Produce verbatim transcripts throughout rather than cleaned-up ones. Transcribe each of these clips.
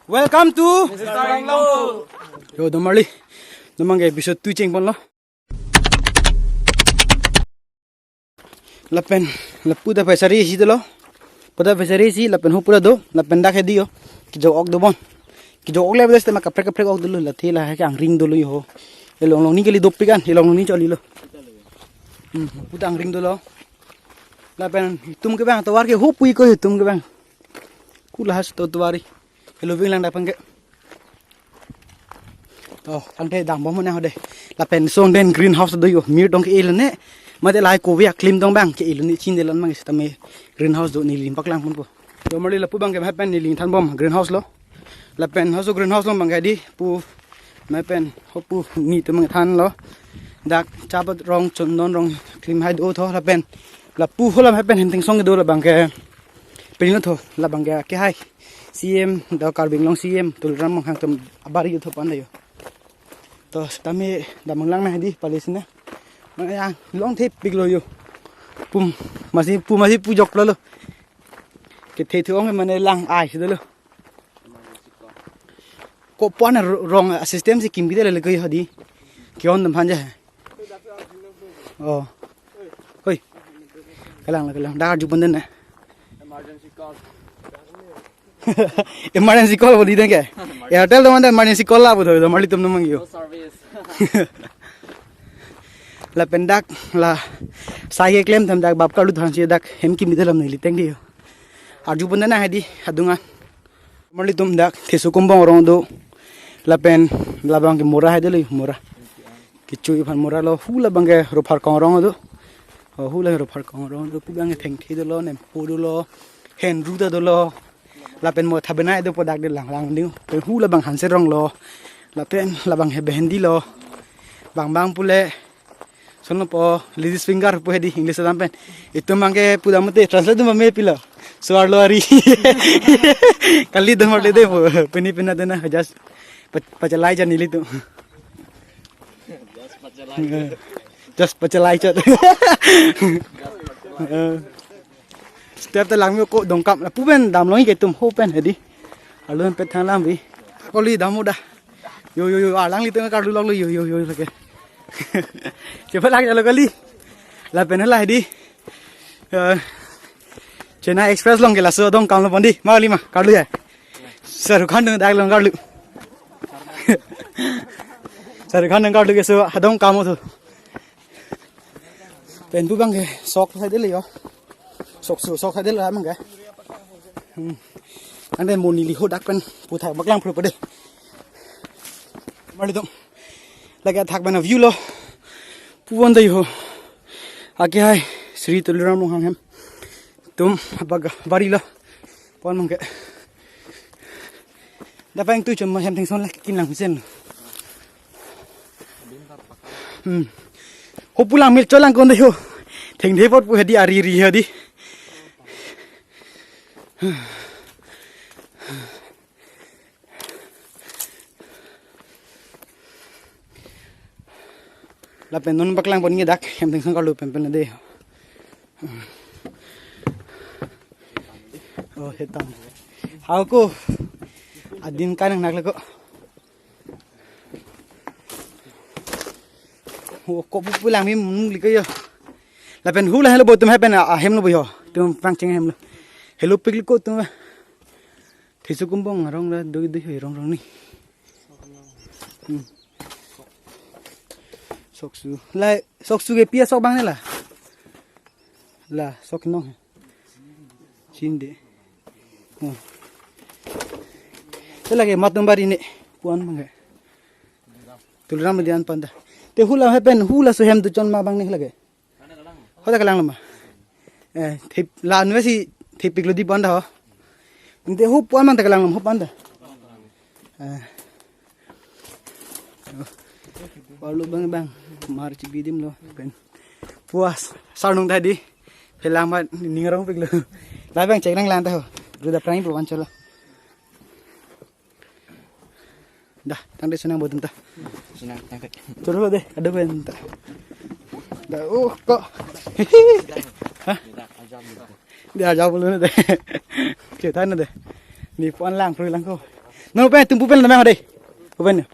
Welcome to Mister Ringlong. Yo, domarli. Domang ke episode two chengponlo. Lapen, lapu ta pachari isi dolo. Pu ta pachari isi, lapen ho pura do, lapen dak hedi yo. Kejok ok dobom. Kejok ok le bes tema kaprek kaprek ok dolo, la thela ke angring dolo yo. Elong long ni kali dopik an, elong long ni cholilo. Hmm, pu ta angring dolo. Lapen itum ke bang, tovar ke ho pui ko itum ke bang. Ku lahas to tovar. Helo bing lang dak pen ke. To, kan te dambom na hode. Lapen song den greenhouse do yo. Mir dong ke-e lone. Mate lahai kovi aklim dong bang ke-e lone chin de lon mang sitame greenhouse do neli lim paklang ponpo. Domarli lapu bang ke mapen neli thanbom greenhouse lo. Lapen hoso greenhouse lo bang ke di pu mapen ho pu netum thanlo. Dak chabat rong chondon rong klim hai do tho lapen lapu holam mapen hemteng song do la bang ke. Pini lo tho, labang ke akehai C M, do Karbi Anglong C M, Tuliram Ronghang atum abari yo tho pan da yo. To, sitame damlang na hedi palace na. Mane yang long thepik lo yo. Pum, masi pu masi pu jok lo lo. Kethe thu ong mane lang ai si lo. Ko puan ro-, rong system si kim kide le ko yo di. Kion dam han ja. Oh. Hoi. Kalang la, kalang. Dak arju pon den na. Emergency call. Emergency call bodi den ke. Airtel do manda emergency call la bo do, domarli tum numang yo. No service. Lapen dak la sai keklem tham dak bap karlu thansi dak hem kimi dalam neli teng di yo. Arju pon den na hedi adung an. Domarli tum dak Thesu Kumbong arong do. Lapen labang ke mora hai de lo mora. Kecho iphan mora lo hu labang ke Ropharkong arong do. Oh, hu labang Ropharkong arong do. Pu bang ke thengthe dolo, nempo dolo, henru ta dolo. Lapen mo thabenai do pu dak de lang lang ding. Pen hu labang hanse rong lo. Lapen labang he behendi lo. Bang bang pule. Sono po ladies finger pu hedi English dam pen. Itum bang ke pu dam te translate dum me pilo. Suar lo ari. Kali dam le de pu. Pini pina de na just pa-, pachalai jan neli tu. Just pachalai chat. Eh. Step ta lang me ko dongkam lapu pen damlong ke tum ho pen hedi. Alun pet thang lam vi. Koli damu da. Yo, yo, yo, alanglitum karlu lok lo yo, yo, yo, lake. Cepat lagi lo kali. Lapen la hedi. Eh, Chennai Express along ke laso adong kam lo pon di. Ma kali ma, karlu ya. Shahrukh Khan dong dak along karlu. Shahrukh Khan dong karlu ke so adong kam so. Pen pu bang ke sok sai de le yo. Sok su sok sai de le bang ke. Hmm. Ante mo neli ho dak pen pu thak paklang phru pade. Domarli tum. Lake thak pen view lo. Pu pon de ho. Akehai Sri Tuliram Ronghang hem. Tum baga bari lo. Pon mang ke. Dak pen tu chom hemteng son lake kin lang sen. Hmm. Ho pu lang mil cholang kon de ho. Thengthe apot pu hedi ari ri hedi. Lapen non paklang pon nge dak hemteng son karlu pen pen de. Oh, hetam. Hau ko. Adim kanang nak le ko. Oh, ko pu pu lang mi mun li ko yo. Lapen hu la helo bo tum happen a hem lo bo yo. Tum pangcheng hem lo. Helo pik li ko tum. Thesu Kumbong arong la doi doi hoi rong rong ni. Hmm. Sok su. La sok su ke pi asok bang ne la. La sok nong. Chin de. Hmm. Te lake matum bari ne puan bang ke. Tuliram dian panda. Te hu la happen hu laso hem tu chon ma bang ne lake. Ho ta kalang lama. Eh, thip la anve si thipik lo di panda ho. Ante ho puan mang ta kalang lama ho panda. Eh. Walu bang bang. Mar chibidim lo pen. Puas sarnung tadi. Phelang ma ningrong pik lo. La bang chek nang lang ta ho. Ruda prang pu wan cholo. Dah, tangte sunang bodun ta. Sunang tangte. Turu lo de, ada ben ta. Dah, uh, kok. Hah? Dia aja belum de. Cerita na de. Ni puan lang, perlu lang ko. Non pen, tum pu pen dam ho dei. Pu pen.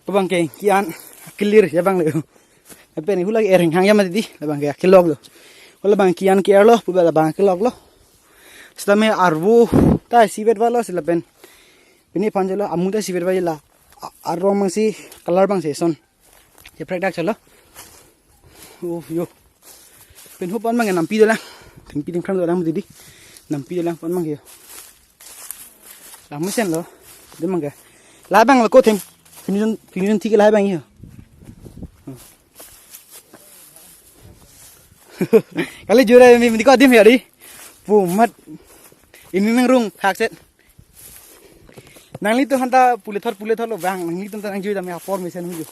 Pu abang ke ki-an clear ya abang le. Pen hu lake ereng hang ya mati di, labang ke kelok lo. Ko labang ki-an ke-er lo, pu ba labang kelok lo. Sitame arvo ta isivet valo si lapen. Pini aphan jalo amu ta isivet valo la. A-, arong abang si color abang si son. Jeprek dak chalo. Oh, yo. Pen hup an abang nampi dolang. Thengpi thengphrang dolang mati di. Nampi dolang pen abang yo. Lang mesen lo. Di abang ke. Lahai abang lo ko them. Finishing, finishing thik lahai abang yo. Kali jura mi, mi ko adim ya di. Pu mat. Imi mengrung thak set. Nanglitum aphanta pule thor pule thor lo abang. Nanglitum ta nangjui dam ya apor mesen huju.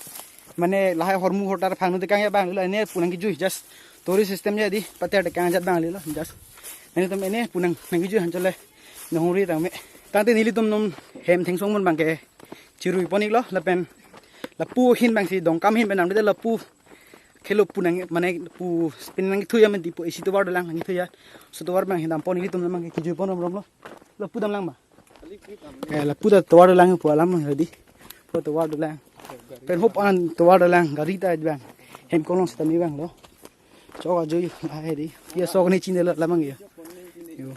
Mane lahai hormu hortar phangno tekang ya abang lo ne pu nangkijui just. Tori system ya di pater tekang jat abang lo just. Nanglitum ene pu nang nangkijui han chole. Nahuri tang me. Tangte nelitum non hem thengsong mon abang ke. Chirui pon-ik lo lapen. Lapu ahin abang si Dongkam ahin pen nang de lapu. Khelo pu nang mane pu pen nangthu ya mati pu isi tovar dolang nangthu ya. So tovar abang hin dam pon nelitum abang ke kijui pon rom rom lo. Lapu dam lang ma. Eh, lapu ta tovar dolang pu alam lo di. Pu tovar dolang. Pen hup an tovar dolang gari ta abang. Hem kolong sitame abang lo. Chok ajoy lahai di. Ya sok ni chin de lo labang ya. Yo.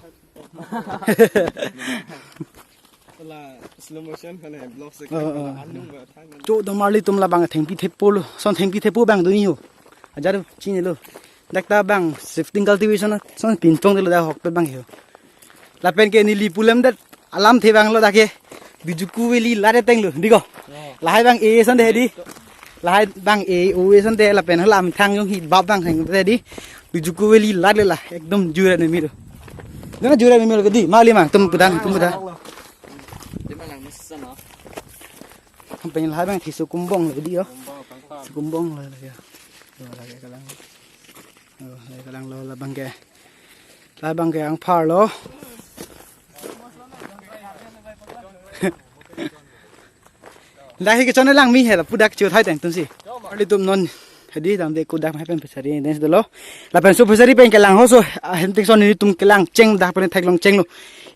La slow motion kan hai, vlog se Oh, oh. Anung ba thang. Cho dam marli tum labang thengpi thepo lo. Son thengpi thepo abang duni ho. Ajar chin lo. Dak ta abang shifting cultivation son pintong de lo dak hok pe abang ho. Lapen ke neli pu alam det alamthe abang lo dak ke. Bijuku veli lare teng lo. Di ko. Lahai abang e son de di. Lahai abang e o e son de lapen hala methang jong hi bap abang heng de di. Bijuku veli lare la. Ekdom jura ne miro. Dana jura ne miro ke di. Mali mang tum pudang tum pudang. Di ma lang mesen no. Kampeng lahai abang thi sukumbong lo di yo. Sukumbong lo ya. Yo lake kalang. Yo lake kalang lo labang ke. Labang ke angphar lo. Dak hi kechon lang mi he lapu dak chu thai teng tum si. Marli tum non hedi dam de ko dak hai pen pachari dance dolo. Lapen so pachari pen kelang ho so ahem tik son nelitum kelang cheng dak pen theklong cheng lo.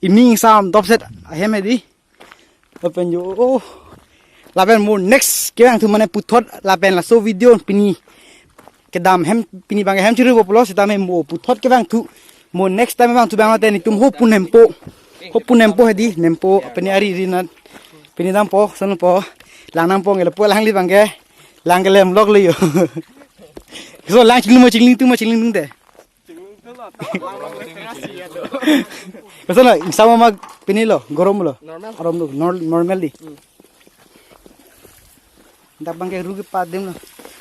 Iming sam dopset ahem hedi. Lapen yo, oh. Lapen mo next kevangthu mane puthot lapen laso video pini kedam hem pini abang hem chiri pulo sitame mo puthot kevangthu mo next time vangthu abang te nelitum ho pu nempo. Ho pu nempo hedi nempo pini ari ri nat pini dampo sonpo lang nangpo ngel po lang li abang ke lang kelem lok le yo. So lang chinglu mo chingling tu mo chingling de. Basta na, sama mag pinilo, gorom lo. Normal. Arom lo, nor-, normal di. Hmm. Dak abang ke ru kepadim lo.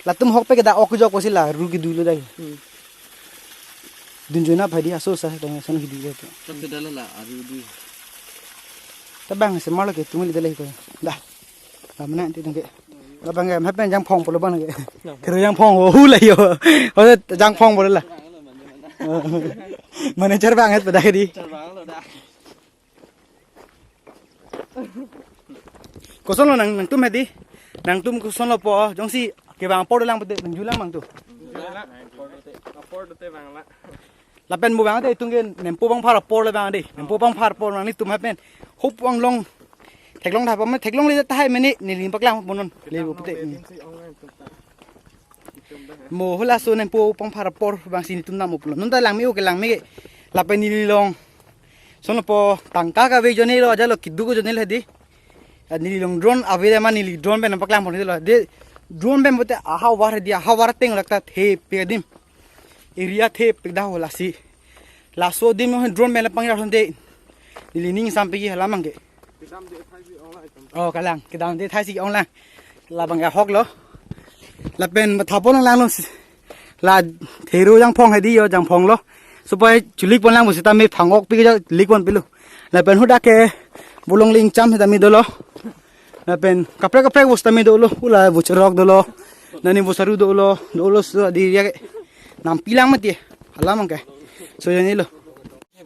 Latum hok pe ke dak ok jok kosi la, ru kedu lo dak. Hmm. Dunjona phadi aso sa, tang san kedu lo. Tok ke dala la, aru du. Tabang se marlo ke tumili dala ko. Dah. Dah mana ti tang ke. Dah abang ke, mapen jangphong pulo abang ke. Kero jangphong, oh, hu la yo. Oh, jangphong pulo la. Manager abang het pada di. Koson lo nang, nangtum hedi. Nangtum koson lo po, jongsi kevang apor dolang pute, nangjulang abang tu. Lapen mo abang te itum ke nempo abang phar apor le abang de. Nempo abang phar apor nang nelitum hapen. Hup anglong. Theklong thap ma theklong le tahai mene neli paklang bonon. Le bo pute. Mo hula so nempo abang phar apor abang si nelitum nam uplo. Non ta langme o ke langme ke. Lapen neli long. Sono po tangka kave jone lo aja lo kidu ko jone le di. Neli long drone ave ma neli drone pen paklang pon lo. De drone pen bote aha war di aha war teng lak ta the pe dim. Area the pik dah ho lasi. Laso adim ho drone pen la pangir thonde. Neli ning sampai ki hala abang ke. Oh, kalang, kedam de thai si ong lang. Labang ke hok lo. Lapen matha pon lang lo. La thero jangphong hedi yo jangphong lo. Supai chulik pon lang bo sitame phangok pi ja lik pon pilo. Lapen hudak ke bolong ling cham sitame dolo. Lapen kaprek kaprek bo sitame dolo. Ula bo cherok dolo. Nani bo saru dolo. Dolo so di ya ke. Nampi lang mati. Hala abang ke. So ya ni lo.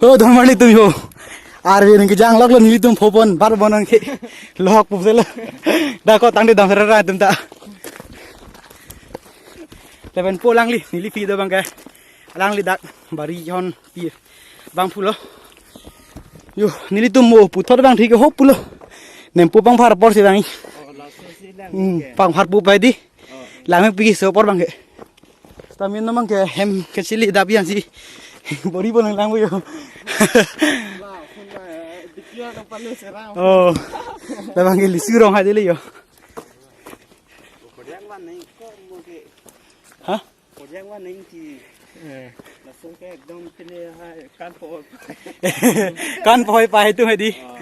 Ho, don marli tum ho. Arve nang kejang lok lo nelitum phopon bar bonon ke. Lok pup selo. Dah ko tangte dam sera tum ta. Lapen po langli, neli pi do abang ke. Langli dak bari hon pi. Bang pulo. Yo, nelitum mo puthot bang thik ho pulo. Nempo pangphar apor si bang. Hmm, pangphar pu pai di. Lang me pigi so apor bang ke. Stamina mang ke hem ke chili dabi yang si. Bori bo lang lang yo. Oh. Labang ke lisu rong hai dele yo. Hah? Kojang wa neng ti. Eh. Langsung ke ekdom pine hai kan po. Kan po hai pai tu hai di. Oh.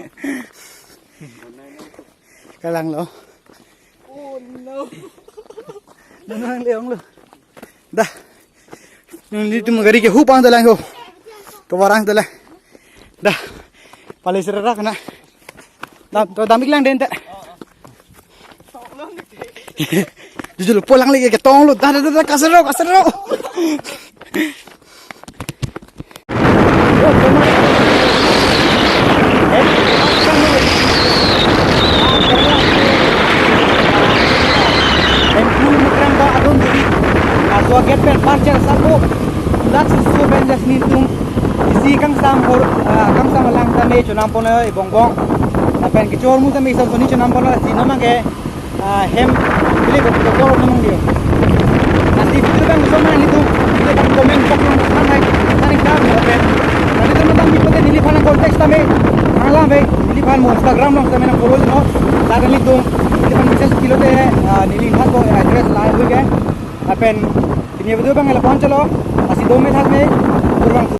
Kalang lo. Oh no. Nang leong lo. Dah. Nelitum gari ke hupang dalang ho. Kebarang dalang. Dah. Pale serara kena. Dam, to dam iklang den ta. Jujur pulang lagi ke tong lo. Dah, dah, dah, dah, kasar lo, kasar lo. Hemphu Mukrang ba adon duri. Aswa gate pen parcel sarbo. Dak susu pen jas nitum. Isi kangsam hor, ah, kangsam alang tame chonam pon e bongbong. Lapen kechor mu tame isam soni chonam pon si non ke, ah, hem bile ko ko ko nang dia. Nasi video bang so man itu. Bile kan comment box nang kan hai. Kan kan lapen. Nelitum nang di pate neliphan contact tame. Nang la be. Neliphan mo Instagram nang tame nang follow no. Lapen nelitum. Neliphan message kilo te, ah, neli hat ko address la hui ke. Lapen pini video bang lapuan chalo. Lasi do me thak me. Kurang